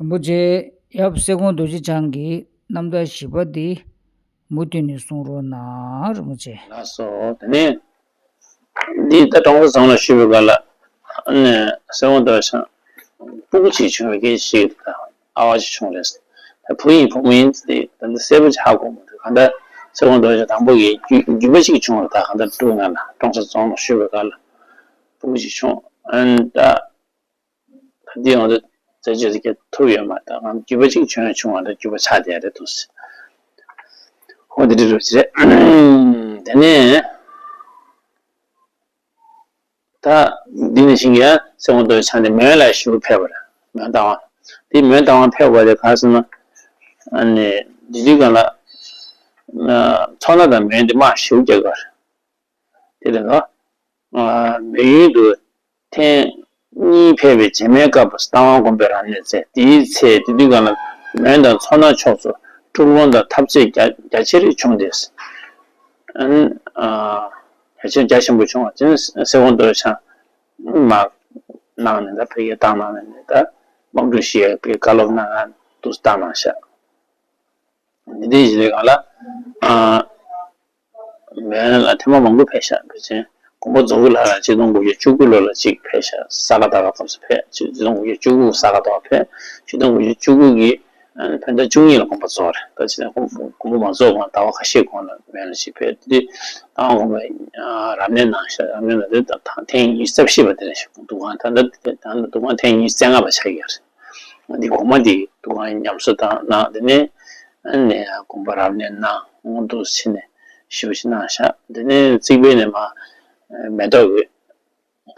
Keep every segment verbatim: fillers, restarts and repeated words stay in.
རིན་པོ་ཆེ། ཡབ་གསལ་སྒོང་རྡོ་རྗེ་འཆང་གི་རྣམ་ཐར་བཞི་པ་འདི་མུ་མཐུད་ནས་གསུང་རོགས་གནང་རིན་པོ་ཆེ། ལགས་སོ། དེ་ནས་འདི་ད་ཀྲོང་གསར་རྫོང་ལ་བཞུགས་པའི་སྐབས་ལ་ནས་གསལ་སྒོང་རྡོ་རྗེ་འཆང་སྤུ་གུ་གཅིག་བྱུང་བའི་སྐད་ཆ་ཞིག་དང་ཨ་བ་གཅིག་བྱུང་རེད། ད་བུ་ཡིན་བུ་མོ་ཡིན་དེ་ད་འདི་གསལ་པོ་ཆགས་དགོས་མ་རེད། གང་ལྟར་གསལ་སྒོང་རྡོ་རྗེ་འཆང་དང་པོ་ཡི་རྒྱུད་རྒྱུད་པ་གཅིག་བྱུང་བ། ད་གང་ལྟར་སྤྲུལ་ང་ལ་ཀྲོང་གསར་རྫོང་ལ་བཞུགས་པའི་སྐབས་ལ་སྤུ་གུ་གཅིག་བྱུང་། ཨ་ནི་ད། ད་འདི་ང་ཚོ་རྩད་གཅོད་ཀྱི་ཐུབ་ཡོད་མ་རེད། ད་ང་རྒྱུད་པ་གཅིག་བྱུང་ཡང་བྱུང་བ་ད་རྒྱུད་པ་ཆགས་བསྡད་རེད་འདུག་ཟེར། ཧོ་འདི་འདྲ་རུ་ཅི་རེད། དེ་ནས་ད་འདི་ནས་ཤིང་ཡང་གསལ་སྒོང་རྡོ་རྗེ་འཆང་དེ་མོན་ལ་ཞུ་ཕེབས་པ་རེད། མོན་རྟ་དབང་། དེ་མོན་རྟ་དབང་ཕེབས་པ་དེ་ག་ཟེར་ན། ཨ་ནི་འདི་དུས་སྒང་ལ་མཚོ་སྣ་དང་མོན་དེ་དམག་ཞུ་རྒྱག་གི་རེད། དེ་ལས་ང་མོན་ཡུལ་དུ་ཐེངས་གཉིས་ཕེབས་པའི་རྗེས་མའི་སྐབས་སུ་རྟ་དབང་དགོན་པའི་རབ་གནས་མཛད། དེའི་ཚེ་དེ་དུས་སྒང་ལ་མོན་དང་མཚོ་སྣ་ཕྱོགས་སུ་འཁྲུག་ལོང་དང་འཐབ་རྩོད་རྒྱ་རྒྱ་ཆེར་བྱུང་སྟེ། ཨ་ནི་ཨ་རྒྱ་ཆེར་རྒྱ་ཆེན་པོ་བྱུང་བ་ཅན་གསལ་སྒོང་རྡོ་རྗེ་འཆང་དམག་གནང་ནས་ད་ཕ་གིར་བཏང་གནང་ནས་ད་དམག་འཁྲུག་ཞིག་ཕ་གིར་བཀའ་སློབ་གནང་ང་འདུག་བཏང་གནང་ཤག་འདི་འདྲའི་ཞིག་ལས་གང་ལ། ཨ། མོན་ལ་ཐེངས་མ་མང་པོ་ཕེབས་ཤག་ཕལ་ཆེར་མགོན་པོ་རྫོགས་པའི་ལྷ་ར་ཆིག་སྟོང་དགུ་བརྒྱ་བཅུ་དགུ་ལོ་ལ་གཅིག་ཕེབས་ཤག་ས་ག་ཟླ་བའི་སྐབས་སུ་ཕེབས། ཆིག་སྟོང་དགུ་བརྒྱ་བཅུ་དགུ་ས་ག་ཟླ་བ་ཕེབས། ཆིག་སྟོང་དགུ་བརྒྱ་བཅུ་དགུ་གི་བོད་ཟླ་བཅུ་གཉིས་ལ་དགོངས་པ་རྫོགས་རེད། ད་ཕྱི་ཟླ་དགོངས་པ་མ་རྫོགས་གོང་ཟླ་བ་ཁ་ཤས་གོང་ལ་མོན་ལ་གཅིག་ཕེབས། དེ་དུས་ད་དགོངས་པ་རབ་གནས་གནང་ཤག་རབ་གནས་ལ་དེ་ད་ཐེངས་ཉི་ཤུ་རྩ་བཞི་པ་དེ་རེད་ཤག་འདུ་ཁང་ད་ལྟ་དེ་ད་ལྟ་འདུ་ཁང་ཐེངས་ཉི་ཤུ་རྩ་ལྔ་པ་ཆགས་ཀྱི་རེད། འདི་གོང་མ་འདི་འདུ་ཁང་ཉམས་གསོ་བཏང་གནང་། དེ་ནས་ཨ་ནི་དགོངས་པ་རབ་གནས་གནང་འོང་འདུག་ཟེར་ནས་ཞེ་པོ་ཅིག་གནང་ཤག་དེ་ནས་རྩིག་པའི་ནས་མ་མེ་ཏོག་གི་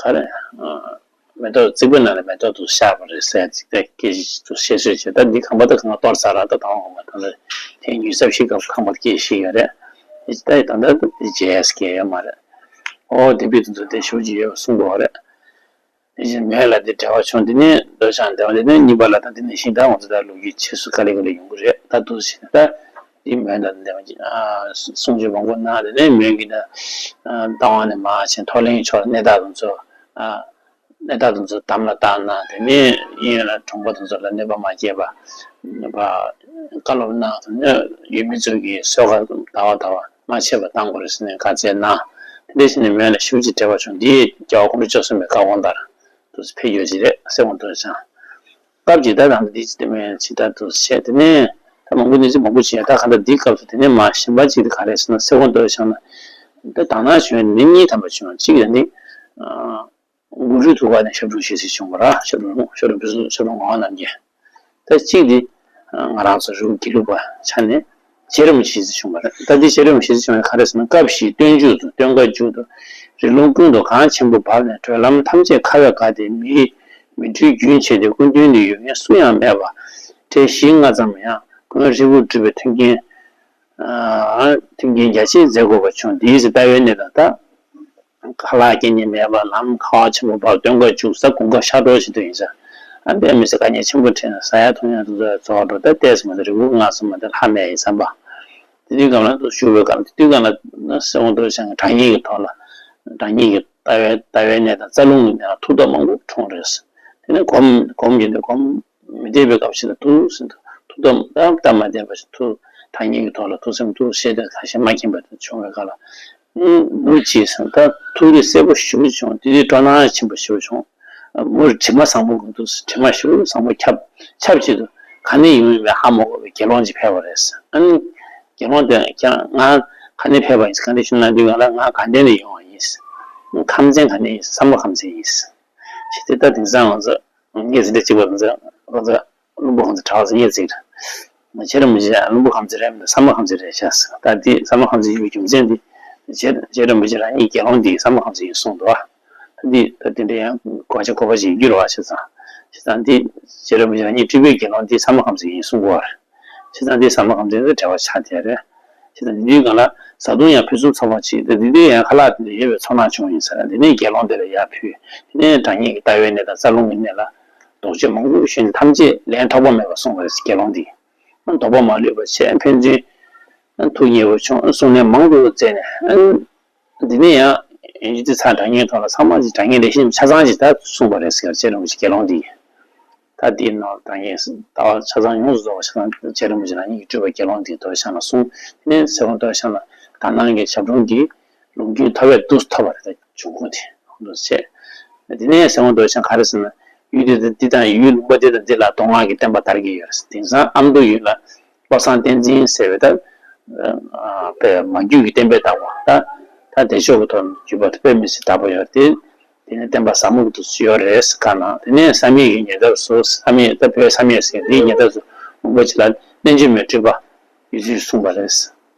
ག་རེ་མེ་ཏོག་རྩིག་པའི་ནང་ལ་མེ་ཏོག་འདུག་ཤར་བ་རེད་ཟེར་ཚིག་དེ་སྐད་ཅིག་འདུག་བཤད་སྲོལ་བྱས། ད་འདི་ཁང་པ་ད་གང་ག་གཏོར་ཚར་ར། ད་དང་བ་མ་ད་ལ་དེ་ཉུལ་ས་ཞིག་ག་ཁང་པ་སྐྱེ་ཤི་ཡོད་རེད། ད་ད་ད་ད་དེ་རྗེས་སྐྱེ་ཡོད་མ་རེད། ཨོ་དེ་བི་དུ་དུ་དེ་ཞེ་པོ་ཅིག་ཡོད་པ་གསུང་གི་ཡོད་རེད། དེ་བཞིན་མོན་ལ་དེ་འབྲེལ་བ་བྱུང་། དེ་ནས་རྡོ་རྗེ་འཆང་འདས་པ་དེ་ནས་གཉིས་པ་ལ་དང་དེ་ནས་ཤིང་རྟ་ང་ཚོ་ད་ལོ་རྒྱུས་ཆེ་སུ་ག་ལེ་ག་ལེ་ཡོང་གི་རེད། ད་དུ་ཞིག་ད་དེ་མོན་དང་འདས་པ་གསུང་ཆོས་མང་པོ་གནང་། དེ་ནས་མོན་གྱི་ད་རྟ་དབང་ནས་མར་ཕྱིན་ཐོག་ལེན་ཕྱོགས་གནས་བདག་དང་ཚོ་གནས་བདག་དང་ཚོ་དམ་ལ་བཏགས་གནང་། དེ་ནས་གཡོན་ལ་གྲོང་པ་དང་ཚོ་ལ་གནོད་པ་མ་བསྐྱལ་བ་བཀའ་སློབ་གནང་། དེ་ནས་ཡུལ་མི་ཚོ་གི་གསོལ་ཁ་ཟླ་བ་ཟླ་བ། མ་ཆད་པ་གཏང་དགོས་རེད་ཟེར་ནས་བཀའ་སྩལ་གནང་། དེ་འདྲ་བྱས་ནས་མོན་ལ་ཞེ་པོ་ཅིག་འབྲེལ་བ་བྱུང་། འདིས་རྒྱལ་བ་དགུང་ལོ་བཅུ་གསུམ་པའི་བཀའ་དགོངས་ལྟར་དུ་ཕེབས་ཡོད་ཅིག་རེད། གསལ་སྒོང་རྡོ་རྗེ་འཆང་སྐབས་ཀྱི་ད་དང་འདི་ཅི་སྟེ་མོན་ཇི་ལྟར་དུ་བྱས། དེ་ནས་ད་མང་པོ་གནས་ཚུལ་མང་པོ་བྱས། ད་ག་འདྲ་འདིའི་སྐབས་སུ་དེ་ནས་མ་གཞན་པ་ཅིག་དེ་ག་རེ་ཟེར་ན། གསལ་སྒོང་རྡོ་རྗེ་འཆང་ལ་ད་དག་སྣང་བྱུང་བའི་ནི་གཉིས་ཐམ་པ་བྱུང་། གཅིག་ཡང་ནི། གུ་རུའི་ཐུགས་ཀ་ནས་ཞབས་དྲུང་ཞེས་ཞིག་བྱུང་བ་ར། ཞབས་དྲུང་ཞབས་དྲུང་ཕུན་སུམ་ཞབས་དྲུང་ངག་དབང་རྣམ་རྒྱལ། ད་གཅིག་འདི་ང་རང་ཚོ་རི་བོ་དགེ་ལུགས་པ་ཆ་ནས་རྗེ་རིན་པོ་ཆེ་ཞེས་བྱུང་བ་རེད། ད་འདི་རྗེ་རིན་པོ་ཆེ་ཞེས་བྱུང་བ་ག་རེ་ཟེར་ན། སྐབས་ཤིག་སྟོན་མཇུག་ཏུ་སྟོན་ཁ་མཇུག་ཏུ་རི་ལུང་ཀུན་ཏུ་གངས་ཆེན་པོ་བབས་ནས་གྲོལ་ལམ་ཐམས་ཅད་ཁ་བས་བཀག་སྟེ་མི་མི་འགྲུལ་རྒྱུན་ཆད་དེ་སྐུ་མདུན་དུ་ཡོང་མཁན་སུ་ཡང་མེད་པ། གྲས་བཞི་ལྔ་ཙམ་ཡང་མགོན་རིལ་བུར་གྲུབ་པའི་མཐུན་རྐྱེན་མཐུན་རྐྱེན་རྒྱ་ཆེ་མཛད་དགོས་པ་བྱུང་། དེའི་ཚེ་ལྟ་བའི་གནས་དང་ད། ཁ་ལག་སྐྱེལ་མཁན་མེད་པ། ལམ་ཁ་བ་ཆེན་པོ་བབས། སྟོན་ཁ་མཇུག་ས་དགུན་ཁ་ཤར་གྲོལ་བྱེད་དུས་ཡིན་ས། ཨ་དཔེ་མི་སྲིད་དཀའ་ངལ་ཆེན་པོ་འཕྲད་ན་ཟ་ཡ་འཐུང་ཡ་དུས་ཚོད་རྫོགས་འགྲོ། ད་ལྟས་སུ་མ་ད་རི་བོ་ལྔ་སུ་མ་ད་ལྷ་མེད་ཡིན་བསམ་པ། དེ་དུས་སྒང་ལ་དུ་བཞུགས་པའི་སྐབས་དེ་དུས་སྒང་ལ་གསལ་སྒོང་རྡོ་རྗེ་འཆང་གི་དྲང་ངེས་ཀྱི་ཐོག་ལ་དྲང་ངེས་ཀྱི་ལྟ་བའི་ལྟ་བའི་གནས་དང་རྩ་རླུང་གི་གནས་ལ་ཐུགས་སྟོབས་མང་པོ་འཁྲུངས་རེད། དེ་ནས་སྒོམ་སྒོམ་གྱི་འདི་སྒོམ། མི་བདེ་བའི་སྐབས་ཤིག་ལ་ཐུགས་སེམས་ཐུགས་དམ་དང་སྟབས་མ་བདེ་བ་ཞིག་ཐུགས་དྲང་ངེས་ཀྱི་ཐོག་ལ་ཐུགས་སེམས་ཐུགས་ཤེས་དོན་ཁ་ཞེ་མ་མཁྱེན་པ་དེ་བྱུང་བའི་སྐབས་ལ། ནུབ་ཅིག་སེམས་ད་ཐུགས་རེ་གསལ་པོ་ཞེ་པོ་བྱུང་། དེ་དུས་སྤྲོ་སྣང་ཆེན་པོ་ཞེ་པོ་བྱུང་། མུར་དྲི་མ་བཟང་པོ་གི་འདུག་དྲི་མ་ཞེ་པོ་བཟང་པོ་ཁྱབ་ཁྱབ་ཅིག་ཏུ་ག་ནས་ཡོང་ཡིན་པའི་ཧ་མ་གོ་བའི་དགེ་སློང་ཅིག་ཕེབས་པ་རེད། ཨ་ནི་དགེ་སློང་དེ་ཁྱེད་རང་ང་ག་ནས་ཕེབས་པ་ཡིན། ག་ནས་བྱུང་ན་དུས་གང་ལ་ང་དགའ་ལྡན་ནས་ཡོང་བ་ཡིན། ཁམས་ཚན་ག་ནས་ཡིན། བསམ་བློ་ཁམས་ཚན་ཡིན། ཞེས་དེ་ལྟར་དེང་སང་ང་ཚོ་ངས་ཟིན་བྲིས་གཅིག་པ་ང་ཚོ་ང་ཚོ་བློན་པོ་ཁམས་ཚན་གྲགས་ཟིན་ངས་ཟིན། རྗེ་རིན་པོ་ཆེ་བློན་པོ་ཁམས་ཚན་རེད་མི་འདུག་བསམ་བློ་ཁམས་ཚན་རེད་ཤག་ད་འདི་བསམ་བློ་ཁམས་ཚན་ཡིན་པའི་རྒྱུ་མཚན་འདི་རྗེ་རྗེ་རིན་པོ་ཆེ་རང་ཉིད་དགེ་སློང་འདིའི་བསམ་བློ་ཁམས་ཚན་ཡིན་གསུངས་འདུག་ད་འདི་ད་འདི་འདྲ་ཡང་གོ་ཆ་གོ་བ་ཞིག་འགྱུར་བ་ཞེས་ཙང་ཞེས་ཙང་འདི་རྗེ་རིན་པོ་ཆེ་རང་ཉིད་སྤྲུལ་པའི་དགེ་སློང་འདིའི་བསམ་བློ་ཁམས་ཚན་ཡིན་གསུང་གོ་བར། བྱས་ཙང་འདི་བསམ་བློ་ཁམས་ཚན་དང་འབྲེལ་བ་ཆགས་བསྡད་རེད། བྱས་ཙང་འདི་དུས་སྒང་ལ་བཟའ་བཏུང་ཡང་ཕུན་སུམ་ཚོགས་པ་ཅིག་དང་འདི་དུས་ཡང་ཁ་ལག་དེ་ལ་ཡོད་པའི་ཚོར་སྣང་བྱུང་ཡིན་ས་རེད། འདི་ནས་དགེ་སློང་དེ་ལ་ཡར་ཕུལ། དེ་ནས་དྲང་ངེས་ཀྱི་ལྟ་བའི་གནས་དང་རྩ་རླུང་གི་གནས་ལ་དོགས་གཅོད་མང་པོ་ཞུས་ནས་ཐམས་ཅད་ལན་ཐོགས་པ་མེད་པར་གསུངས་པ་རེད། དགེ་སློང་འདིས་དོགས་པ་མ་ལུས་པ་བྱས། ཕན་ཚུན་ཐུགས་མཉེས་པོ་བྱུང་། གསུང་ལན་མང་དུ་བསྩལ་ནས། འདི་ནས་ཡང་ཡིན་གཅིག་ཚར་དྲང་ངེས་ཐོག་ལ་ཚང་མ་གྱིས་དྲང་ངེས་ལེགས་ཤོམ་ཆ་ཚང་ཞིག་ད་གསུངས་པ་རེད་ཟེར། རྗེ་རིན་པོ་ཆེ་དགེ་སློང་འདིས། ད་ ད་འདིའི་ནང་ད་ངས་ལྟ་བ་ཆ་ཚང་ཡོངས་སུ་རྫོགས་པ་ཆ་ཚང་རྗེ་རིན་པོ་ཆེ་རང་ཉིད་ཀྱི་སྤྲུལ་པ་དགེ་སློང་དེའི་རྡོ་རྗེ་འཆང་ལ་གསུངས། དེ་ནས་ཚེ་དབང་རྡོ་རྗེ་འཆང་ལ་དག་སྣང་གི་ཞབས་དྲུང་གི་ལུང་སྟོན་ཐོབ་པས་འདུག་ཐོབ་པ་རེད། ད་འབྱུང་ཁུངས་དེ་འདུག་བྱས། དེ་ནས་ཚེ་དབང་རྡོ་རྗེ་འཆང་ག་རེ་ཟེར་ན། ཡུལ་འདི་དང་འདི་དང་ཡུལ་ལུང་པ་འདི་དང་འདི་ལ་མདོ་སྔགས་ཀྱི་བསྟན་པ་དར་གྱི་ཡོད་རེད། དེང་སང་ཨ་མདོ་ཡུལ་ལ་བློ་བཟང་བསྟན་འཛིན་ཟེར་བའི་ད་དཔེ་མ་རྒྱུད་ཀྱི་བསྟན་པའི་བདག་པོ། ད་ད་བདེ་མཆོག་གི་ཐོག་ནས་བརྒྱུད་པ་དཔེ་མི་སྲིད་བདག་པོ་ཡོད་དེ། དེ་ནས་བསྟན་པ་ཟབ་མོ་གི་དུས་སུ་ཡོད་རེད་ཟེར་ག་ན། དེ་ནས་བསམ་ཡས་ཀྱི་ཉེ་འདབས་སུ། བསམ་ཡས་ད་བོད་བསམ་ཡས་ཟེར་དེའི་ཉེ་འདབས་སུ་ལུང་པ་ཅིག་ལ་རྣལ་འབྱོར་མའི་སྤྲུལ་པ་ཡོད་ཚུལ་གསུངས་པ་རེད།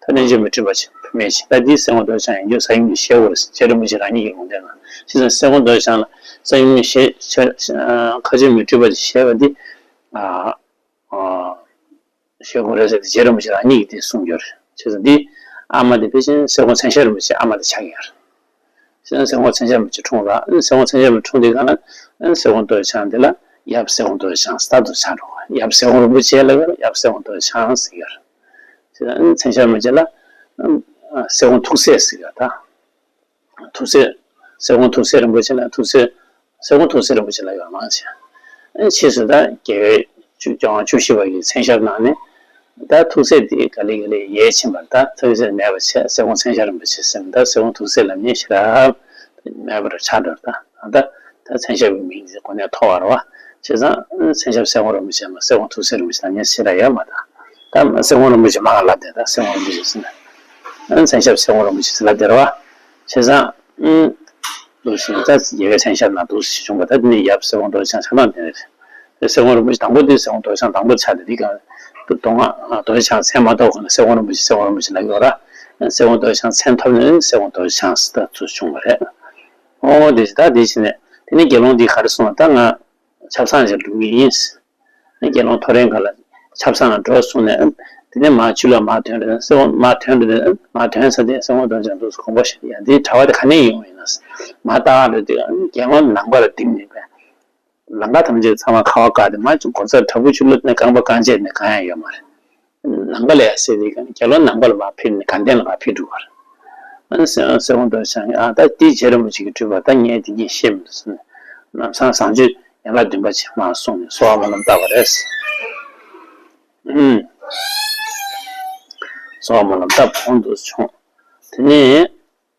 ད་རྣལ་འབྱོར་མའི་སྤྲུལ་པ་ཅིག་བུད་མེད་ཅིག་ད་འདིའི་ཚེ་དབང་རྡོ་རྗེ་འཆང་ཡིན་རྒྱུ་གསར་ཡུམ་གྱིས་ཤེས་དགོས་རེད་ཟེར། རྗེ་རིན་པོ་ཆེ་རང་ཉིད་ཀྱི་ལུང་བསྟན་ནང་། བྱས་ཙང་ཚེ་དབང་རྡོ་རྗེ་འཆང་ལ་གསར་ཡུམ་གྱིས་ཤེས་ཤེས། མཁའ་སྤྱོད་མའི་སྤྲུལ་པ་ཅིག་བྱས་པ་འདི། ཨ། ཨ། ཤེས་དགོས་རེད་ཟེར་ཏེ་རྗེ་རིན་པོ་ཆེ་རང་ཉིད་ཀྱིས་དེ་གསུངས་ཡོད་རེད། བྱས་ཙང་འདི་ཨ་མ་དེ་ཕལ་ཆེར་ཚེ་དབང་མཚན་ཞབས་རིན་པོ་ཆེ་ཨ་མ་དེ་ཆགས་ཀྱི་ཡོད་རེད། བྱས་ཙང་ཚེ་དབང་མཚན་ཞབས་རིན་པོ་ཆེ་འཁྲུངས་ལ། ཚེ་དབང་མཚན་ཞབས་རིན་པོ་ཆེ་འཁྲུངས་དུས་སྒང་ལ་ཚེ་དབང་རྡོ་རྗེ་འཆང་དེ་ལ་ཡབ་ཚེ་དབང་རྡོ་རྗེ་འཆང་ཟེར་དུ་ཆགས་འགྲོ་བ། ཡབ་ཚེ་དབང་རིན་པོ་ཆེ་ལ་ཡབ་ཚེ་དབང་རྡོ་རྗེ་འཆང་ཟེར་གྱི་ཡོད་རེད། བྱས་ཙང་མཚན་ཞབས་རིན་པོ་ཆེ་ལ་ཚེ་དབང་ཐུགས་སྲས་ཟེར་གྱི་ཡོད་རེད། ཐུགས་སྲས། ཚེ་དབང་ཐུགས་སྲས་རིན་པོ་ཆེ་ལ་ཐུགས་སྲས། ཚེ་དབང་ཐུགས་སྲས་རིན་པོ་ཆེ་ལ་ཡོད་མང་ཆེ། ཕྱིས་སུ་ད་རྒྱལ་བའི་བཅུ་བཅོ་ལྔ་བཅུ་བཞི་པ་ཡི་མཚན་ཞབས་ནང་ནས། ད་ཐུགས་སྲས་དེ་ག་ལེ་ག་ལེ་ཡལ་ཕྱིན་པར། ད་ཐུགས་སྲས་མེད་པ་བྱས། ཚེ་དབང་མཚན་ཞབས་རིན་པོ་ཆེ་ཟེར་ནས། ད་ཚེ་དབང་ཐུགས་སྲས་ལབ་མཁན་ཞིག་རག་མེད་པར་ཆགས་འགྲོ། ད་ད་ད་མཚན་ཞབས་ཀྱི་མིང་དེ་གོ་གནས་མཐོ་བ་རེད་བ། བྱས་ཙང་མཚན་ཞབས་ཚེ་དབང་རིན་པོ་ཆེ་མ། ཚེ་དབང་ཐུགས་སྲས་རིན་པོ་ཆེ་ལབ་མཁན་ཞིག་རག་ཡོད་མ་རེད། ད་ཚེ་དབང་རིན་པོ་ཆེ་མང་ལབ་བསྡད། ད་ཚེ་དབང་རིན་པོ་ཆེ་ཟེར་ནས། མཚན་ཞབས་ཚེ་དབང་རིན་པོ་ཆེ་ཟེར་ལབ་བསྡད་རེད་བ། བྱས་ཙང་། འདུག་སེ་ད་རྒྱལ་བའི་མཚན་ཞབས་ནང་འདུག་སེ་བྱུང་བ། ད་དེ་ནས་ཡབ་ཚེ་དབང་རྡོ་རྗེ་འཆང་ཆགས་སྟངས་དེ་རེད། ཚེ་དབང་རིན་པོ་ཆེ་དང་པོ་དེ། ཚེ་དབང་རྡོ་རྗེ་འཆང་དང་པོ་ཆགས་ཏེ། འདི་ག་མདོ་སྔགས་རྡོ་རྗེ་འཆང་མཚན་མ་ཐོགས་གོང་ནས་ཚེ་དབང་རིན་པོ་ཆེ་ཚེ་དབང་རིན་པོ་ཆེ་ལབ་ཡོད་ར། ཚེ་དབང་རྡོ་རྗེ་འཆང་མཚན་ཐོབ་ནས་ཚེ་དབང་རྡོ་རྗེ་འཆང་ཟེར་ད་ཚུར་བྱུང་བ་རེད། ཨོ་དེ་ད་དེ་བྱས་ནས་དེ་ནས་དགེ་སློང་འདིས་ག་རེ་གསུངས་པ། ད་ང་ཆབ་གསང་ཞིག་སྒྲུབ་ཀྱི་ཡིན། དགེ་སློང་ཐོ་རེངས་ཁ་ལ་ཆབ་གསང་ལ་འགྲོ་གསུངས་ནས། དེ་ནས་མར་ཆུ་ལ་མར་ཐོན་རེད། ཚེ་དབང་མར་ཐོན་རེད། མར་ཐོན་ས་དེ་ཚེ་དབང་རྡོ་རྗེ་འདུག་སེ་དགོངས་པ་བཞེས། ཡ་འདིའི་གྲྭ་པ་དེ་ག་ནས་ཡོང་བ་ཡིན་ན། མར་ལྟ་ག་འགྲོ་དུས་དགེ་སློང་ནང་པ་ལ་བསྡིགས་ནས་པས། ལམ་ཁ་ཐམས་ཅད་ཚང་མ་ཁ་བ་བཀག་སྟེ། མར་ཅིག་སྒོ་རྩར་བྲག་ཕུག་ཆུ་ལུད་ནས་རྐང་པ་རྐང་རྗེས་ནས་གང་ཡང་ཡོད་མ་རེད། ལམ་ཁ་ལ་ཡ་སེ་དེ་ག་ནས་དགེ་སློང་ནང་པ་ལ་མར་ཕེབས་ནས་དགའ་ལྡན་ལ་མར་ཕེབས་འགྲོ་བ་རེད། ཨ་ནི་ཚེ་དབང་རྡོ་རྗེ་འཆང་གིས། ཨ་ད་འདི་རྗེ་རིན་པོ་ཆེ་གི་སྤྲུལ་པ། ད་ངས་འདི་ངས་ཤེས་མི་འདུག་ཟེར་ནས། ལམ་སང་བཟང་སྤྱོད་ཡན་ལག་བདུན་པ་ཅིག་མར་གསུངས་ནས་གསོལ་བ་སྨོན་ལམ་བཏབ་པ་རེད། ཨུམ། གསོལ་བ་སྨོན་ལམ་བཏབ་གོང་དུ་བྱུང་། དེ་ནས་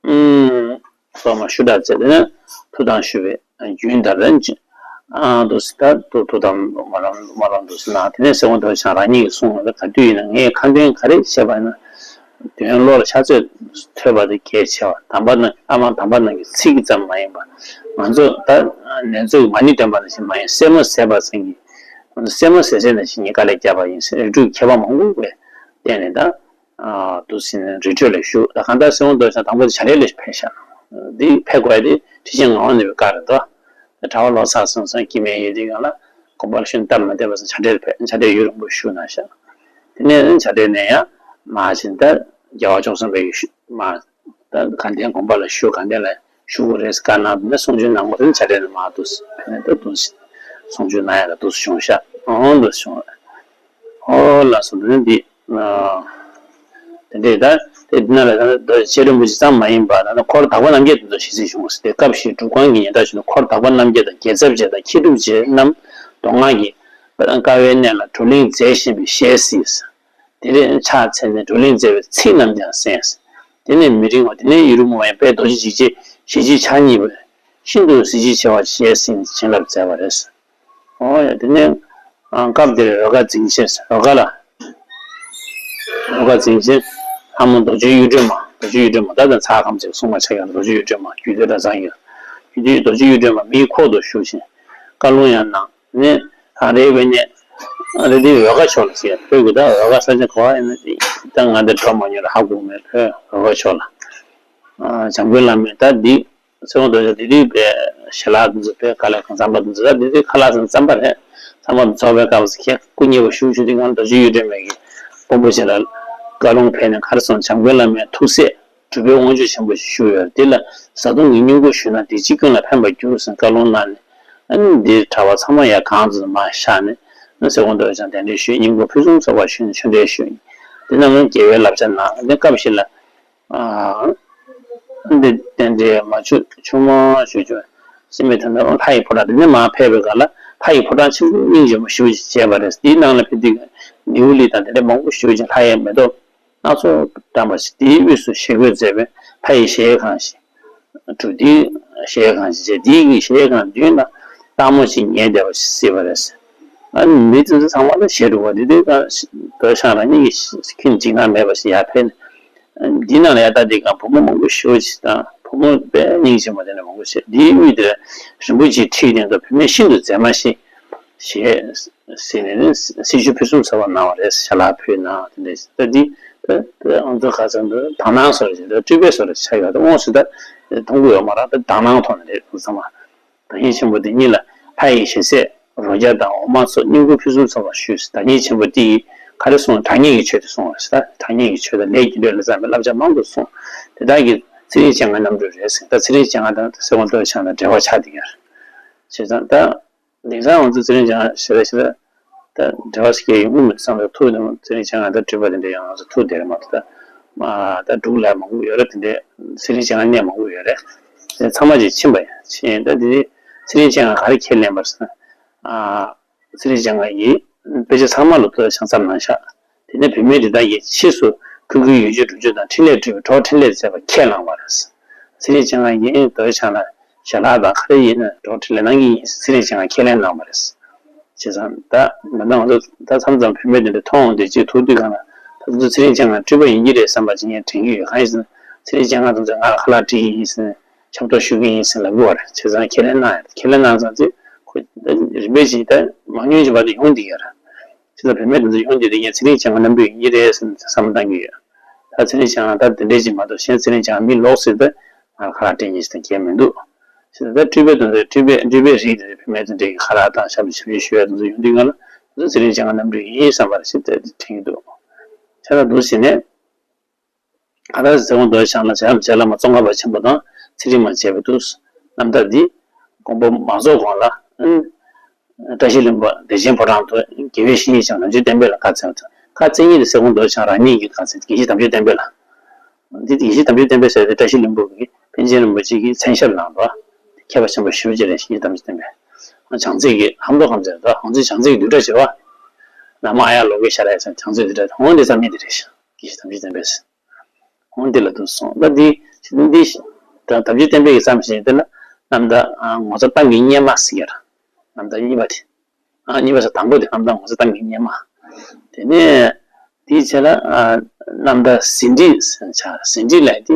ཨུམ། གསོལ་བ་ཞུ་དག་བྱས། དེ་ནས་ཐུགས་དམ་ཞུ་བའི་རྒྱུན་ལྟར་ཨ་འདུག་སེ་ད་ཐུགས་དམ་སྨོན་ལམ་སྨོན་ལམ་འདུག་སེ་གནང་། དེ་ནས་ཚེ་དབང་རྡོ་རྗེ་འཆང་རང་ཉིད་ཀྱིས་གསུངས་པ། ག་དུས་ཡིན་ན་ངས་ཁ་འདོན་ག་རེ་བྱས་པ་ཡིན་ན། དོན་བློ་ལ་ཤར་ཚད་ཐོས་པ་དེ་གལ་ཆེ་བ། དམ་པ་རྣམས། ཨ་མ་དམ་པ་རྣམས་ཀྱི་ཚིག་ཙམ་མ་ཡིན་པར། ང་ཚོ་ད་ནེ་ཙོ་གི་མ་ཎི་འདོན་པ་ནང་བཞིན་མ་ཡིན། སེན་མོ་ཟས་པ་ཙམ་གྱིས། སེན་མོ་ཟས་ཚད་ནང་བཞིན་ངས་དཀའ་ལས་བརྒྱབ་པ་ཡིན་ཟེར། རིགས་དྲུག་གི་ཁྱད་པར་མང་པོ་བས་བརྟེན་ནས། ད་ཨ་འདུག་སེ་ནས་རི་ཁྲོད་ལ་བཞུགས། ད་གང་ལྟར་ཚེ་དབང་རྡོ་རྗེ་འཆང་དང་པོ་དེ་བྱ་བྲལ་ལ་ཕེབས་ཤག་འདི་ཕེབས་དགོས་ཡ་དེ་ཁྲི་ཆེན་ངག་དབང་ནོར་བུའི་བཀའ་རེད་དོ། གྲྭ་པ་ལོ་གསར་སོང་ཙང་སྐྱེ་དམན་ཡོད་དུས་སྒང་ལ་དགོན་པ་ལ་བཞུགས་ན་སྟབས་མ་བདེ་བ་སོང་། བྱ་བྲལ་ཕེབས། བྱ་བྲལ་ཡུན་རིང་པོ་བཞུགས་གནང་ཤག་དེ་ནས་བྱ་བྲལ་ནས་ཡང་མར་ཕྱིན། ད་རྒྱལ་བ་བཅུ་གསུམ་པའི་ཡུལ་ཤུལ་མར། ད་དགའ་ལྡན་དགོན་པ་ལ་བཞུགས། དགའ་ལྡན་ལ་བཞུགས་དགོས་རེད་ཟེར་བཀའ་གནང་། དེ་ནས་གསུང་ཆོས་གནང་བ་དེ་ནས་བྱ་བྲལ་ནས་མར་འདུག་སེ་ཕེབས་ནས། ད་འདུག་སེ་གསུང་ཆོས་གནང་ཡ་ལ་འདུག་སེ་བྱུང་ཤག་ཨོ་འདུག་སེ་བྱུང་། ཨོ་ལགས་སོ། དེ་ནས་འདི། ཨ། དེ་འདྲས་ད་དེ་འདི་ན་ལ་ད་རྗེ་རིན་པོ་ཆེ་ཙམ་མ་ཡིན་པར། ད་འཁོར་དག་པ་རྣམས་ཀྱིས་དེ་ཚོ་ཞལ་གཟིགས་བྱུང་ཟེར། སྐབས་ཤིག་སྒྲུབ་ཁང་གི་ཉེ་འཁྲིས་ཤིག་ཏུ་འཁོར་དག་པ་རྣམས་ཀྱིས་དང་། རྒྱལ་ཚབ་རྗེ་དང་མཁས་གྲུབ་རྗེ་རྣམས་མདོ་སྔགས་ཀྱི་དཀའ་བའི་གནད་ལ་བགྲོ་གླེང་མཛད་བཞིན་པའི་ཞལ་གཟིགས། དེ་ལས་ཕྱག་འཚལ་ནས་བགྲོ་གླེང་མཛད་པའི་ཚིག་རྣམས་ཀྱང་གསན། དེ་ནས་མི་རིང་བར་དེ་ནས་ཡུན་རིང་པོ་མ་ཡིན་པར་རྡོ་རྗེ་འཇིགས་བྱེད་ཞལ་གཅིག་ཕྱག་གཉིས་པས་ཤིན་ཏུ་གཟི་བརྗིད་ཆེ་བ་ཞལ་གཟིགས་ནས་བྱིན་རླབས་མཛད་པ་རེད། ཨོ་ཡ། དེ་ནས་ཨ་སྐབས་དེར་འོལ་ཁ་འཛིན་ཆེན། འོལ་ཁ་ལ། འོལ་ཁ་འཛིན་ཆེན་ལྷ་མོ་རྡོ་རྗེ་གཡུ་སྒྲོན་མ། རྡོ་རྗེ་གཡུ་སྒྲོན་མ། ད་ལྟ་ཚ་ཁམས་ཅིག་སྲུང་མ་ཆགས་ཀྱང་རྡོ་རྗེ་གཡུ་སྒྲོན་མ། རྒྱུད་སྟོད་གྲྭ་ཚང་གི་རྒྱུད་སྟོད་རྡོ་རྗེ་གཡུ་སྒྲོན་མ་མིའི་ཁོག་ཏུ་ཞུགས་ཤིང་བཀའ་ལུང་ཡང་གནང་། ནས་ཨ་རེ་བའི་ནས་ཨ་རེ་དེ་འོལ་ཁ་ཕྱོགས་ལ་ཟེར། བོད་ཀྱི་ད་འོལ་ཁ་ས་ཆ་ག་བ་ཡིན་ན། ད་ང་འདིར་འགྲོ་མ་མྱོང་ར་ཧ་གོ་མེད། བོད་འོལ་ཁ་ཕྱོགས་ལ། ཨ་བྱམས་མགོན་བླ་མས་ད་འདི། ཚེ་དབང་རྡོ་རྗེ་འདི་དུས་པའི་ཞལ་ལག་འདི་ཚོ་པའི་ཁ་ལག་གང་རྩམ་པ་འདི་ཚོ། ད་འདི་དུས་ཁ་ལག་ཟེར་ན་རྩམ་པ་རེད། རྩམ་པ་འདི་ཚོ་པའི་སྐབས་སུ་ཁྱེད་སྐུ་མཉེལ་བ་བཞུགས་བཞུགས་དུས་སྒང་རྡོ་རྗེ་གཡུ་སྒྲོན་མ་གིས་དཔོན་པོ་ཆེ་ལ་བཀའ་ལུང་ཕེབས་ནས་ག་རེ་གསུངས། བྱམས་མགོན་བླ་མའི་ཐུགས་སྲས་གྲུབ་པའི་དབང་ཕྱུག་ཆེན་པོ་ཞིག་བཞུགས་ཡོད། འདི་ལ་བཟའ་བཏུང་གི་བསྙེན་བཀུར་ཞུས་ན་བདེ་སྐྱིད་ཀུན་ལ་ཕན་པར་འགྱུར་ཟེར་བཀའ་ལུང་གནང་ནས། ཨ་ནི་འདིའི་གྲྭ་པ་ཚང་མ་ཡར་གང་ཙམ་མར་བཞག་ནས། ཨ་ཚེ་དབང་རྡོ་རྗེ་འཆང་གདན་འདྲེན་ཞུས། བསྙེན་བཀུར་ཕུན་སུམ་ཚོགས་པ་ཞུས་ནས་ཆོས་འབྲེལ་ཞུས། འདི་རྣམས་ལ་རྒྱལ་བའི་བསླབ་བྱ་གནང་། འདི་སྐབས་ཤིག་ལ། ཨ། འདི་རྟེན་འབྲེལ་མ་བྱུང་ཆུང་མ་ཞུ་ཆུང་སྲིད་མེད་དོན་དུ་ལྷ་ཡི་ཕོ་བྲང་འདི་ནས་མར་ཕེབས་པའི་སྐབས་ལ། ལྷ་ཡི་ཕོ་བྲང་ཆེན་པོ་སྙིང་རྗེ་མོ་ཞེ་པོ་ཅིག་བྱས་པ་རེད། དེའི་ནང་ལ་ཕེབས་དུས་ནེའུ་ལི་དང་དེ་འདྲའི་མང་པོ་ཞེ་པོ་ཅིག་ལྷ་ཡི་མེ་ཏོག་སྣ་ཚོགས་བཀྲམ་པ་ཞིག་དེའི་དབུས་སུ་ཞལ་བཀོད་མཛད་པའི་ལྷ་ཡི་གཞལ་ཡས་ཁང་ཞིག་གྲུབ། དེའི་གཞལ་ཡས་ཁང་ཞིག་བྱས། དེའི་གི་གཞལ་ཡས་ཁང་མདུན་ལ་སྟག་མོ་ཞིག་ཉལ་བསྡད་པ་ཞིག་གཟིགས་པ་རེད། ཨ་ནི་མི་དེ་ཚོ་ཚང་མ་ལ་ཞལ་དྲུག་པ་དེ་དེ་ཀ་རྡོ་རྗེ་འཆང་རང་ཉིད་ཀྱི་ཁྱིམ་འཇིགས་སྣང་མེད་པ་ཞིག་ཡར་ཕེབས་ནས། འདི་ནང་ལ་ཡ་ད་འདི་ག་བུ་མོ་མང་པོ་ཞེ་པོ་ཅིག་དང་བུ་མོ་དཔེ་སྙིང་རྗེ་མོ་དེ་འདྲ་མང་པོ་ཞིག་འདིའི་དབུས་དེར་རིན་པོ་ཆེའི་ཁྲི་སྟེང་དུ་བུད་མེད་ཤིན་ཏུ་མཛེས་མ་ཞིག་ཞེས་ཟེར་ནས་ནི་སྲི་ཞུ་ཕུན་སུམ་ཚོགས་པ་གནང་བ་རེད། ཞལ་ལག་ཕུལ་གནང་དེ་འདྲ་ཞིག་ད་འདི་ད་ད་ང་ཚོ་ག་ཚོད་འདུག་དག་སྣང་བཟོ་འདྲ་ཞིག་ད་སྤྲུལ་པའི་བཟོ་འདྲ་ཆགས་ཡོད། ད་དངོས་སུ་ད་མཐོང་གི་ཡོད་མ་རེད། ད་དག་སྣང་ཐོག་ནས་རེད། ཚང་མ། བདག་ཉིད་ཆེན་པོ་འདི་ཉིད་ལ་ལྷ་ཡི་ཞལ་ཟས་རོ་བརྒྱ་དང་འོ་མ་སོགས་བསྙེན་བཀུར་ཕུན་སུམ་ཚོགས་པ་ཞུས། བདག་ཉིད་ཆེན་པོ་འདི་ཡིས་ག་རེ་གསུངས། དྲང་ངེས་ཀྱི་ཆོས་དེ་གསུངས་པ་རེད། དྲང་ངེས་ཀྱི་ཆོས་དང་ལས་རྒྱུ་འབྲས་ལ་བརྩམས་པའི་བསླབ་བྱ་མང་དུ་གསུངས། དེ་དག་གིས་ཚེ་རིང་སྤྱན་སྔ་རྣམ་སྤྲུལ་རེད་ཟེར། ད་ཚེ་རིང་སྤྱན་སྔ་དང་གསེར་སྐོང་རྡོ་རྗེ་འཆང་དང་འབྲེལ་བ་ཆགས་བསྡད་ཡོད་རེད། བྱས་ཙང་ད་དེང་སང་ང་ཚོ་ཚེ་རིང་སྤྱན་སྔ་ཞེ་དྲག་ཞེ་དྲག་ད་འབྲེལ་བ་ཞིག་སྐྱེ་ཡོང་གི་མི་འདུག་བསམ་པའི་ཐུགས་དང་། ཚེ་རིང་སྤྱན་སྔ་དང་སྤྲུལ་པ་དེ་འདྲ་ཡང་ང་ཚོ་ཐུག་བསྡད་རེད་མ་གཏོགས། ད་མ་ད་འབྲུག་ལ་མང་པོ་ཡོད་རེད། དེ་འདྲའི་ཚེ་རིང་སྤྱན་སྔ་གནས་མང་པོ་ཡོད་རེད། དེ་ཚང་མ་ཅིག་ཕྱིན་པ་ཡིན། ཕྱིན་ད་དེ་ཚེ་རིང་སྤྱན་སྔ་ག་རེ་ཁས་ལེན་པར་ཟེར་ན། ཨ་ཚེ་རིང་སྤྱན་སྔ་ཡིས་དཔེ་ཆ་ཚང་མ་ལ་ཐུགས་ལ་བྱང་ཙམ་གནང་ཤག་དེ་ནས་བུད་མེད་དེ་དག་གིས་ཕྱིས་སུ་ཁོ་གི་ཡུལ་ཆུ་འབྲུ་བཅུད་དང་ཕྲིན་ལས་སྤྲུལ་པའི་གྲོགས་ཕྲིན་ལས་མཛད་པ་ཁས་བླངས་པ་རེད། ཚེ་རིང་སྤྱན་སྔ་ཡིས་རྡོ་རྗེ་འཆང་ལ་ཞལ་ལག་དང་ག་རེ་ཡིན་ན་གྲོགས་ཕྲིན་ལས་གནང་གི་ཡིན་ཟེར་ཚེ་རིང་སྤྱན་སྔ་ཁས་ལེན་གནང་བ་རེད། བྱས་ཙང་ད་ང་ཚོ་ད་མཚམས་མཚམས་བུད་མེད་དེ་འདྲ་མཐོང་འོང་དུས་གཅིག་ཐུག་དུས་གང་ལ་ད་དུང་ཚེ་རིང་སྤྱན་སྔ་སྤྲུལ་པ་ཡིན་གྱི་རེད་བསམ་པ་ཅིག་ངས་དྲན་གྱི་ཡོད། གང་ཡིན་ཟེར་ན་ཚེ་རིང་སྤྱན་སྔ་དེ་ཚོས་ང་ལ་ཁ་ལག་སྤྲད་ཀྱི་ཡིན་ཟེར་ནས་ཆབ་ཏོག་ཞུ་གི་ཡིན་ཟེར་ལབ་ཀྱི་ཡོད་རེད། བྱས་ཙང་ཁས་ལེན་གནང་ཡོད། ཁས་ལེན་གནང་ཙང་ཚེ་ཁོ་རིམ་པས་ཅིག་ད་མང་ཉུང་ཅིག་བར་དུ་ཡོང་བསྡད་ཡོད་རེད། བྱས་ཙང་བུད་མེད་དེ་ཚོ་ཡོང་དུས་དེ་ངས་ཚེ་རིང་སྤྱན་སྔ་རྣམ་སྤྲུལ་ཡིན་གྱི་རེད་ཟེར་ནས་བསམ་བློ་བཏང་གི་ཡོད། ད་ཚེ་རིང་སྤྱན་སྔ་ད་དེ་འདྲས་ཅིག་མ་གཏོགས་གཞན་ཚེ་རིང་སྤྱན་སྔ་མི་ལོག་ཟེར་ཏེ་ང་ལ་ཁ་ལག་སྤྲད་མཁན་ཞིག་དང་གང་མི་འདུག་ཟེར་ཏེ། ད་སྤྲུལ་པའི་དོན་དུ་སྤྲུལ་པའི་སྤྲུལ་པའི་རིགས་དེ་བུད་མེད་ཚོ་འདྲས་ཀྱི་ཁ་ལག་དང་ཞབས་ཞབས་ཕྱི་ཞུ་ཡ་དེ་ཚོ་ཡོང་དུས་ང་ལ་ང་ཚོ་ཚེ་རིང་སྤྱན་སྔ་རྣམ་སྤྲུལ་ཡིན་བསམ་པ་ཞིག་དེ་དྲན་གྱི་འདུག་བྱས་ན་འདུག་ཟེར་ནས། ཨ་ད་ཚེ་དབང་རྡོ་རྗེ་འཆང་ལ་རྗེ་རྗེ་བླ་མ་ཙོང་ཁ་པ་ཆེན་པོ་དང་ཚེ་རིང་མ་བྱས་པའི་དུས་རྣམ་ཐར་འདི་དགོངས་པ་མ་རྫོགས་གོང་ལ། ཨ་བཀྲ་ཤིས་ལྷུན་པོ་བདེ་ཆེན་ཕོ་བྲང་དུ་དགེ་བའི་བཤེས་གཉེན་ཞིག་ནམ་རྒྱུན་བསྟན་པས་ལ་བཀའ་སྩལ་བ་དང་། བཀའ་སྩལ་མཁན་དེ་ཚེ་དབང་རྡོ་རྗེ་འཆང་རང་ཉིད་ཀྱིས་བཀའ་སྩལ། དགེ་བཤེས་དམ་ཆོས་བསྟན་པས་ལ། འདི་དགེ་བཤེས་དམ་ཆོས་བསྟན་པས་ཟེར་ཏེ་བཀྲ་ཤིས་ལྷུན་པོ་གིས་པཎ་ཆེན་རིན་པོ་ཆེ་གི་མཚན་ཞབས་གནང་བ། མཁས་པ་ཆེན་པོ་ཞེ་པོ་ཅིག་རེད། དགེ་བཤེས་དམ་ཆོས་བསྟན་པས། བྱང་རྩེ་གི་ཧམ་མདོ་ཁམས་ཚན་དང་། བྱང་རྩེ་བྱང་རྩེ་གི་བསྡུས་གྲྭ་བྱེ་བ། ན་མ་ཨ་ཡ་ལོ་ཀེ་ཤྭ་ར་ཡ་ཚན། བྱང་རྩེ་བསྡུས་གྲྭ་འོང་འདི་ཙམ་མིན་འདི་རེད་ཤག་དགེ་བཤེས་དམ་ཆོས་བསྟན་པས། འོང་འདི་ལ་འདུག་སོང་། ད་འདི་འདི་ད་དམ་ཆོས་བསྟན་པའི་གི་བརྩམས་ཤིང་དེ་ལ་རྣམ་ཐར་ངོ་མཚར་གཏམ་གྱི་སྙེ་མ་ཟེར་གྱི་རེད། རྣམ་ཐར་གཉིས་པ་དེ། ཨ་གཉིས་པ་ཟེར། དང་པོ་དེ་རྣམ་ཐར་ངོ་མཚར་གཏམ་གྱི་སྙེ་མ། དེ་ནས་དེའི་རྗེས་ལ་ཨ་རྣམ་ཐར་ཟིན་བྲིས་ཟེར་ཆགས། ཟིན་བྲིས་ལབ་དེ་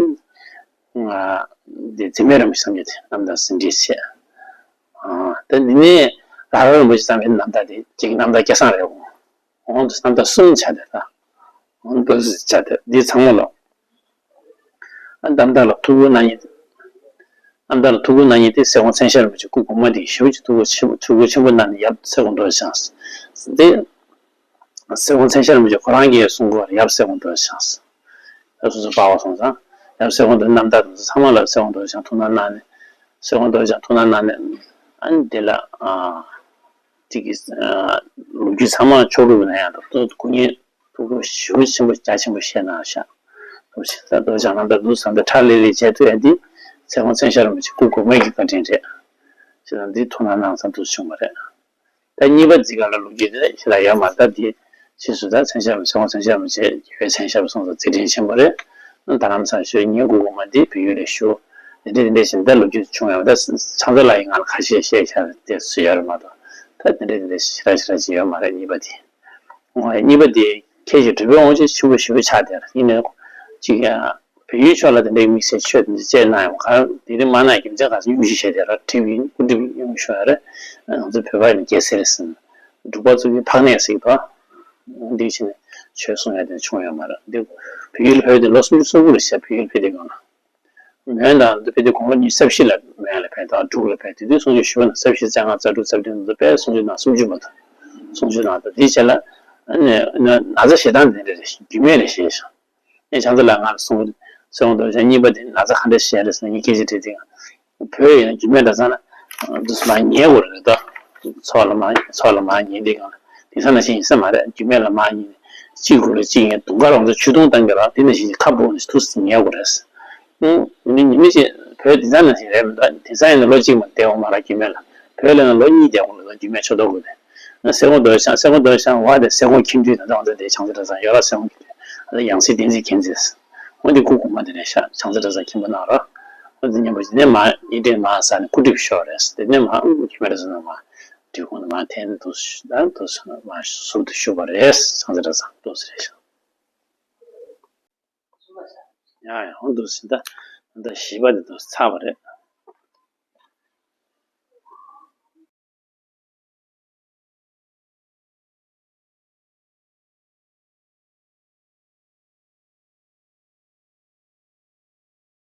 ཨ་དེ་འཛིན་མེད་རིན་པོ་ཆེ་བརྩམས་ཀྱི་དེ་རྣམ་ཐར་ཟིན་བྲིས་བྱས། ཨ་དེ་འདི་ནས་ར་ར་རིན་པོ་ཆེ་བརྩམས་པའི་རྣམ་ཐར་དེ་གཅིག་རྣམ་ཐར་སྐལ་བཟང་རེད། འོང་དུ་རྣམ་ཐར་གསུམ་ཆགས་དེ། ད་འོང་དུ་ཆགས་དེ་འདི་ཚང་མ་ལ། རྣམ་ཐར་ལ་ཐུགས་ཁུར་གནང་མཁན། རྣམ་ཐར་ལ་ཐུགས་ཁུར་གནང་མཁན་དེ་གསེར་ཀོང་མཚན་ཞབས་རིན་པོ་ཆེ་སྐུ་གོང་མ་དེ་ཞེ་པོ་ཅིག་ཐུགས་ཁུར་ཆེན་པོ་ཐུགས་ཁུར་ཆེན་པོ་གནང་ནས་ཡབ་གསེར་ཀོང་རྡོ་རྗེ་འཆང་དེ། གསེར་ཀོང་མཚན་ཞབས་རིན་པོ་ཆེ་ཁོ་རང་གིས་གསུང་གི་ཡོད་རེད། ཡབ་གསེར་ཀོང་རྡོ་རྗེ་འཆང་། ཡབ་སོ་སོ་སྤར་བ་སོང་ཙང་ཡབ་གསེར་ཀོང་རྡོ་རྗེ་རྣམ་ཐར་དེ་ཚོ་ཚང་མ་ལ་གསེར་ཀོང་རྡོ་རྗེ་འཆང་ཐུགས་སྣང་གནང་ནས། གསེར་ཀོང་རྡོ་རྗེ་འཆང་ཐུགས་སྣང་གནང་ནས། ཨ་ནི་དེ་ལ་ཨ་ཅིག་གི་ཨ་ལོ་རྒྱུས་ཚང་མ་ཕྱོགས་སྒྲིག་གནང་ཡག་དང་། ཐུགས་ཁུར་ངས། ཐུགས་ཁུར་ཞེ་པོ་ཆེན་པོ་རྒྱ་ཆེན་པོ་བཞེས་གནང་ཤག་ཐུགས་རྗེ་ཆེ། ད་རྡོ་རྗེ་འཆང་རྣམ་ཐར་འདུག་བསམ་སྟེ་ཁྲ་ལི་ལི་བྱས་ཐུབ་ཡ་འདི་གསེར་ཀོང་མཚན་ཞབས་རིན་པོ་ཆེ་སྐུ་གོང་མའི་གི་བཀའ་དྲིན་རེད། བྱས་ཙང་འདི་ཐུགས་སྣང་གནང་ཙང་འདུག་བྱུང་བ་རེད། ད་གཉིས་པ་འདི་ག་ལ་ལོ་རྒྱུས་དེ་ཞེ་དྲག་ཡོད་མ་རེད། ད་འདི་ཕྱིས་སུ་ད་མཚན་ཞབས་གསེར་ཀོང་མཚན་ཞབས་རིན་པོ་ཆེ་དགེ་བའི་མཚན་ཞབས་སོང་ཙང་མཛད་འཕྲིན་ཆེན་པོ་རེད། རྡ་རམ་ས་ལ་བཞུགས། ངའི་སྐུ་གོང་མ་འདི་བལ་ཡུལ་ལ་བཞུགས། དེ་འདྲ་དེ་འདྲ་བྱས་ནས་ད་ལོ་རྒྱུས་བྱུང་ཡོད་མ་རེད། ད་ཕྱག་འཚལ་ལགས་ཀྱིས་ང་ལ་ཁ་ཤས་བཤད་བཞག་དེ་སུ་ཡོད་རེད་མ་གཏོགས། ད་དེ་འདྲ་དེ་འདྲ་ཞེ་དྲག་ཞེ་དྲག་ཅིག་ཡོད་མ་རེད་གཉིས་པ་དེ། ཨོ་གཉིས་པ་དེ་ཁྱེད་ཀྱིས་གྲུབ་པའི་དབང་ཆེན་ཆེན་པོ་ཞེ་པོ་ཆགས་བསྡད་རེད། ཡིན་ནའི་ཅིག་ཡང་བལ་ཡུལ་ཕྱོགས་ལ་དེ་འདྲའི་དམིགས་བསལ་ཆོས་དེ་འདྲ་སྤྱད་གནང་ཡོང་། གང་དེ་རིང་མ་གནང་རྒྱུ་མཚན་ག་ཚོད་སྙུང་གཞི་བྱས་བསྡད་རེད། ཁྲིམས་ཡིན་སྐུ་ཁྲིམས་སྙུང་ཞུ་ཡ་རེད། ང་ཚོ་བོད་པ་ཡིན་རྒྱལ་སྲས་རེད་ཟེར་ནས་འབྲུག་པ་ཚོ་གིས་ཕག་ནས་ཟིག་དང་འདི་བྱས་ནས་ཆོས་གསུང་ཡ་དེ་བྱུང་ཡོད་མ་རེད། འདི་བལ་ཡུལ་ཕེབས་དུས་ལོ་སུམ་ཅུ་སོ་དགུ་ལ་བྱས། བལ་ཡུལ་ཕེབས་དུས་སྒང་ལ། མོན་དང་འདི་ཕེབས་དུས་དགུང་ལོ་ཉི་ཤུ་རྩ་བཞི་ལ་མོན་ལ་ཕེབས་དང་འབྲུག་ལ་ཕེབས། དེ་དུས་གསུང་ཆོས་ཞུ་བ་ན་རྩ་བཞི་རྩ་ལྔ་རྩ་དྲུག་རྩ་བདུན་དུ་དཔེ་གསུང་ཆོས་གནང་། སུམ་ཅུ་བར་དུ་གསུང་ཆོས་གནང་། ད་དེའི་རྗེས་ལ་ཨ་ནི་ན་ཚ་ཞེ་སྡང་དེ་འདྲ་རེད། རྒྱུས་མེད་ལ་བཞེས་ཤག་ངས་བྱང་ཚ་ལ་ང་ལ་གསུང་གསུང་དུས་གཉིས་པ་དེ་ན་ཚ་ག་འདྲ་ཞེ་རེད་ཟེར་ན། ངས་སྐད་ཆ་དྲིས་དུས་བོད་ཡིན་ན་རྒྱུས་མེད་འདྲ་ཚང་ན་འདུག་སེ་མར་ཉལ་དགོས་རེད་ད། ཚོགས་ལ་མར་ཚོགས་ལ་མར་ཉལ་དུས་སྒང་ལ་དེང་སང་ནང་བཞིན་ཡིན་ས་མ་རེད། རྒྱུས་མེད་ལ་མར་ཉལ་ནས་གཅིག་དགོས་རེད། གཅིག་ཡིན་དུང་དཀར་ང་ཚོ་ཆུ་དུང་བཏང་གི་ར། དེ་ནང་བཞིན་ཁ་སྦུབ་ནས་ཐུག་སེ་ཉལ་དགོས་རེད། ཨུ་ཉི་མ་ཉི་མ་ཅིག་བོད་དེང་སང་ནང་བཞིན་རེད་མི་འདུག་དེང་སང་ཡིན་ན་ལོ་གཅིག་མ་བསྡད་འོང་མ་ར། རྒྱུས་མེད་ལ་ བོད་ལ་ན་ལོ་གཉིས་བསྡད་དགོས་ལ། ལོ་རྒྱུས་མེད་ཆོག་ཏོག་དགོས་ནས། ན་སེ་གོ་རྡོ་རྗེ་འཆང་། སེ་གོ་རྡོ་རྗེ་འཆང་བ་དེ་སེ་གོ་མཁྱེན་འདུས་དང་ད་འོ་དེ་བྱང་རྩེ་གྲྭ་ཚང་ཡོ་ར་སེ་གོ་མཁྱེན་འདུས། ཨ་ཡང་སྲིད་བསྟན་འཛིན་མཁྱེན་འདུས། འོ་དེ་སྐུ་གོང་མ་དེ་ནས་ཤ་བྱང་རྩེ་གྲྭ་ཚང་མཁྱེན་པ་གནང་རོགས། འོ་དེ་མཉམ་པོ་དེ་ནས་མ་ཡིན་དེ་མ་ས་ནས་སྐུ་ཁྲིད་ཤོག་རེད། དེ་ནས་མ་ཁྱིམ་ར་ས་ན་མ་དུས་གོང་ནས་མ་འཐེན་དུ་ད་དུ་མ་ཟུར་དུ་བཞུགས་པ་རེད། བྱང་རྩེ་གྲྭ་ཚང་དུ་ཟེར་ཤག་ཡ་ཡ་འོ་འདུག་ཟིན། ད་ད་བཞི་པ་དེ་འདུག་ཚར་བ་རེད།